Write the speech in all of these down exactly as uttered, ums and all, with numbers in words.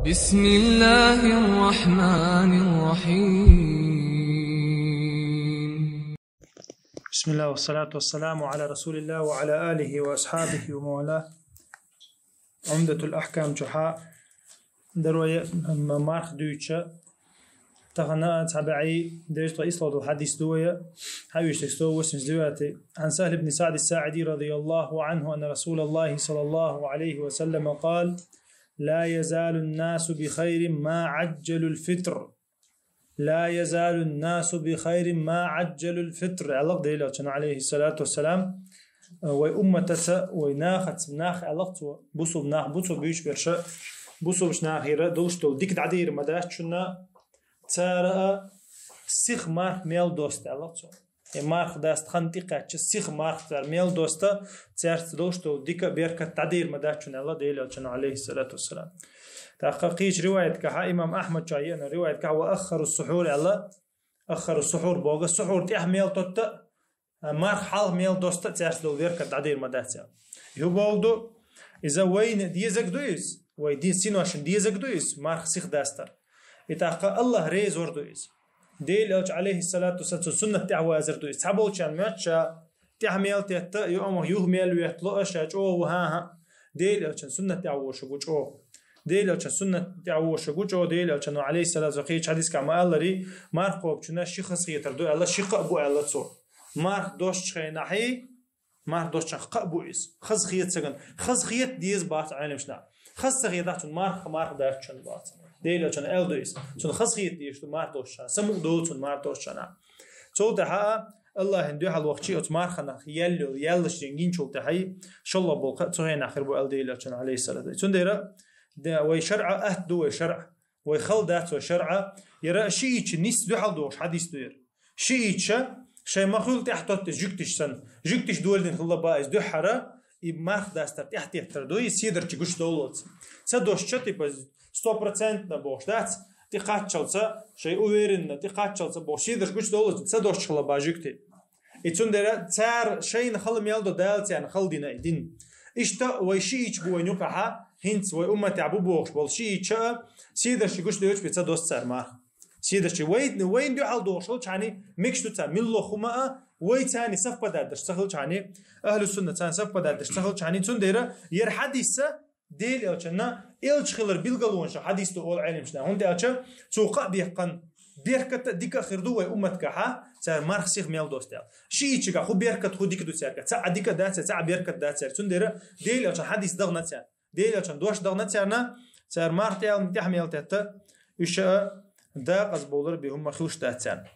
بسم الله الرحمن الرحيم. بسم الله والصلاة والسلام على رسول الله وعلى آله وأصحابه ومن والاه. عمدة الأحكام чу хьа дарой м-, марх дуьйцу. Тахана цхьа бӀаьи дезткъа ислогӀа хьадис ду вай, хьа вуьшта сто восемьдесят девятый. عن سهل بن سعد الساعدي رضي الله عنه أن رسول الله صلى الله عليه وسلم قال: لا يزال الناس بخير ما عجلوا الفطر. لا يزال الناس بخير ما عجلوا الفطر. Аллах Делан Элчано, عليه الصلاة والسلام, вай умматаца, вай нахаца, нах Аллах цо, бусулба нах бу цо буьйцуш берш, бусулба нахера долуш долу дика дӀадийр ма дац шуна, цара а сиха марх мел доста Аллах цо. И марх даста хан тӀекхаьчча, сиха марх цара мел доста, цаьрца долуш долу дика беркат дӀадийр ма дац шуна, Аллах Делан Элчано, عليه الصلاة والسلام. ТӀаккха кхечу риваятка хьа, имам Ахьмад чу еана риваятка хьа, وأخروا السحور аьлла, أخروا السحور боху, сухьур тӀехь мел тотта, марх хьалха мел доста, цаьрца долу беркат дӀадийр ма дац аьлла. И хӀун боху ду? Иза вайна дезаг ду иза, вай ди-, синошна дезаг ду иза, марх сиха даста. И тӀаккха Аллах резор ду иза. Делан Элча, عليه الصلاة والسلام, цу суннат тӀехь вазар ду иза. Цхьаболчарна моьтту ша тӀехь мел тетта, юха мел ветта ло, ша чӀогӀа ву, хӀан-хӀа. Делан Элчан суннат тӀехь вошуг ву чӀогӀа. Делан Элчан суннат тӀехь вошуг ву чӀогӀа, Делан Элчано, عليه الصلاة والسلام, кхечу хьадисехь ма-аллара, марх кхобучунна ши хазахетар ду аьлла, ши кхаъ бу аьлла цо. Марх доссучу хенахь, марх доссучех кхаъ бу иза. Хазахета ца гина. Хазахета деза бац Ӏеламнаха. Хаза ца хетахь, цунна марх, марх дац шуна бац. Делан Элчано аьлла ду иза. Цунна хазахета дезаш ду марх доссучех. Самукъа долу цунна марх доссучех. Цул тӀаьхьа Аллахьан дуьхьал вахча оцу марханах ял йолу, яллаш ден гиначул тӀаьхьа шолгӀа болу кхаъ цу хенахь хир бу аьлла Делан Элчано, عليه الصلاة والسلام. Цундела де-, вай шарӀа атта ду, вай шарӀа. Вай хала дац вай шарӀа. Яра шиъича нис дуьхьал дохуш хьадис ду яра. Шиъича шайн ма-хуьллу тӀехь тотту иза жуьгташ санна. Жуьгташ доладина хилла бац иза дуьххьара, и марх дастар тӀехь теттар ду, и седарча гучу доллалц. Ца доссуча, типа, сто процентов бохуш дац, тӀекхаччалца, шайн уверенно, тӀекхаччалца бохуш, седарча гучу доллалц, ца доссуча хилла бац жуьгти. И цундела цара шайна хала мел до, Дала царна хала дина и дин. Иштта вай шиъича бу вайн юкъахьа, хӀинца вай умматехь бу бохуш болу шиъича а, седарча гучу доьлча бен ца доссу цара марх. Седарча вай, вайна дуьхьал дохуш хилчхьана, мегаш ду цара милла хӀума а, вай царна совпадать деш ца хилчхьана, ахьлу сунна царна совпадать деш ца хилчхьана, цундела яра хьадис а, Делан Элчанна, элча хилар билгалонаш хьадис ду олу Ӏеламнаха. ХӀунда аьлча цо кхаъ беккхана, беркат а дика а хир ду вай умматгахьа, цара марх сиха мел достел. Шиъичигахь хӀун беркат, хӀун дика ду цаьрга? Цхьа а дика а дац цаьрга, цхьа а беркат дац цаьрга. Цундела Делан Элчан хьадис дагна цаьрна. Делан Элчан дош дагна цаьрна, цара марх тӀехь, тӀехь мел тетта, уьш а дакъаза бовлар бен хӀума хилуш дац царна.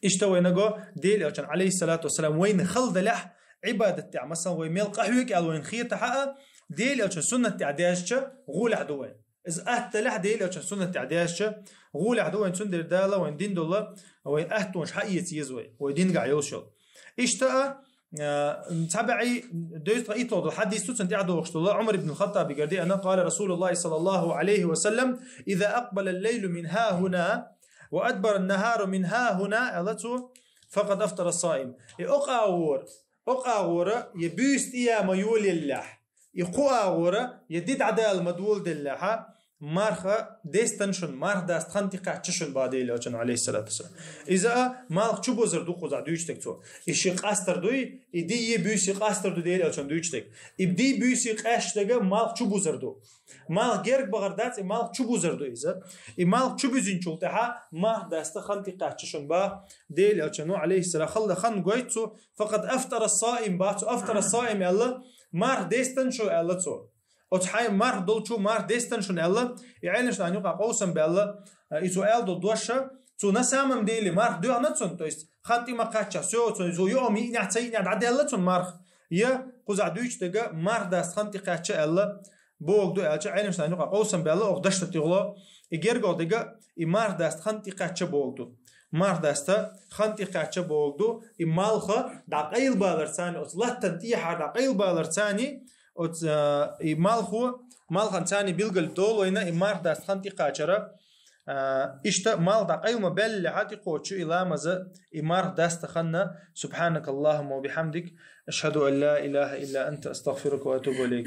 Иштта вайна го, Делан Элчан, عليه الصلاة والسلام, вайна хала далехь, Ӏибадат тӀехь, масалан, вай мел къахьоьгу аьлла вайна хетахьа а, Делан Элчан суннат тӀехь даьржича, гӀолехь ду вайна. Иза атта далехь, Делан Элчан суннат тӀехь даьржича, гӀолехь ду вайна, цундела Дала вайна дин долла, вайна аттонаш хьаэца еза вай, вай дингахь йолуш йолу. Иштта а, а, цхьа бӀаьи дезткъа итталгӀа долу хьадис ду цунна тӀехь дохуш долу, Ӏумар ибн Хаттабигара деана, قال رسول الله صلى الله عليه وسلم: إذا أقبل الليل من هاهنا وأدبر النهار من هاهنا, аьлла цо, فقد أفطر الصائم. И окъа гӀора, окъа гӀора, я буьйса тӀеяма йолаеллехь, и кху а гӀора, я ди дӀадала ма доладеллехьа, марха дестан шуна, марха даста хан тӀекхаьчча шуна боху Делан Элчано, عليه الصلاة والسلام. Иза а малх чубузар ду кхузахь дуьйцу дерг цо. И ши къастар дуй, и ди, и буьйси къастар ду Делан Элчано дуьйцу дерг. И ди, буьйси къаьсташ дерг а малх чубузар ду. Малх герга бахар дац, и малх чубузар ду иза. И малх чубуьзинчул тӀаьхьа марха даста хан тӀекхаьчча шуна боху Делан Элчано, عليه السلام, хала хан гойту цо, فقد أفطر الصائم боху цо, أفطر الصائم аьлла, марха дестан шу аьлла цо. Оцу хьайн марха долчу марха дестан шуна аьлла, и Ӏеламнаха юкъахь къовсам баьлла, и цо аьлла долу дош, цо на самом деле марха доьгӀна цунна, то есть хан тӀе ма кхаьчча, всё, цо, цо йоам йиънехь, ца йиънехь дӀадаьлла цунна марха, я кхузахь дуьйцу дерг а марха даста хан тӀекхаьчча аьлла, боху ду аьлча, Ӏеламнаха юкъахь къовсам баьлла, оха дашна тӀехула, и гергал дерг а, и марха даста хан тӀекхаьчча боху ду. Марха даста хан тӀекхаьчча боху ду, и малха дӀакъайлабалар царна, оцу латтан тӀехьара дӀакъайлабалар царна, оцу, а, и малхо, малхан царна билгал долу вайна, и марха даста хан тӀекхачара, а, иштта малх дӀакъайла ма баьллехьа тӀекхочу и ламаза, и марха даста ханна, سبحانك اللهم وبحمدك، أشهد أن لا إله إلا أنت، أستغفرك وأتوب إليك.